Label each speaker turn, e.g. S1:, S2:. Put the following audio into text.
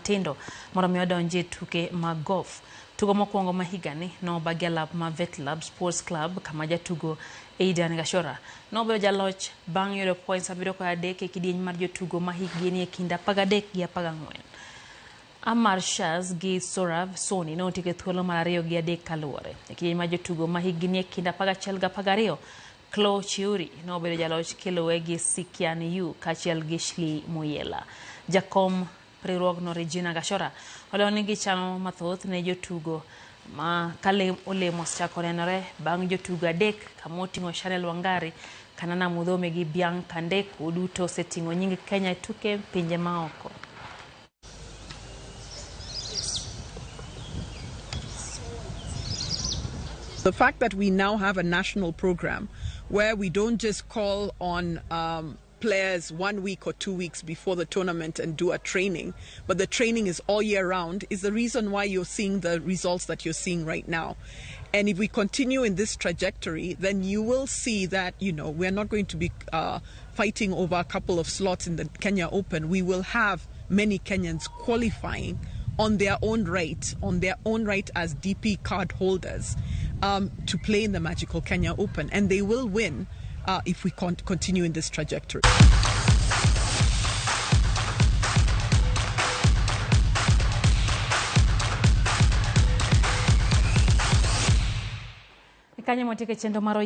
S1: matindo mondo mi odonji e tuke mag golf. Tugo mokwongo ma higani nobagi alap ma Vetlab Sports Club kama jatugo Aidan Gachora nobedo jaloch bang' yudo points 73 e kidieny mar jotugo ma hikgi nie kind 13 gi 14. Amar Shaz gi Sourav Soni notieko e thuolo mar 2 gi 3 kaluwore. E kidieny mar jotugo ma hikgi nie kind 11 gi 12, Chloe Chiuri nobedo jaloch kiluwe gi Sikian Yu kaachiel gi Shli Muyela. Jakom riwruogno Regina Gachora olero ni gichano mathoth ne jotugo ma ka olemo osechako nenore bang' jotugo 3 kama oting'o Chanel Wangari, Kanana Mudhome gi Bianca Ndeku duto oseting'o nying Kenya e tuke pinje maoko.
S2: The fact that we now have a national program where we don't just call on players 1 week or 2 weeks before the tournament and do a training, but the training is all year round, is the reason why you're seeing the results that you're seeing right now. And if we continue in this trajectory, then you will see that, we're not going to be fighting over a couple of slots in the Kenya Open. We will have many Kenyans qualifying on their own right, on their own right as DP card holders, to play in the Magical Kenya Open. And they will win if we can't continue in this trajectory.
S1: Kanyo motiek e chenro mar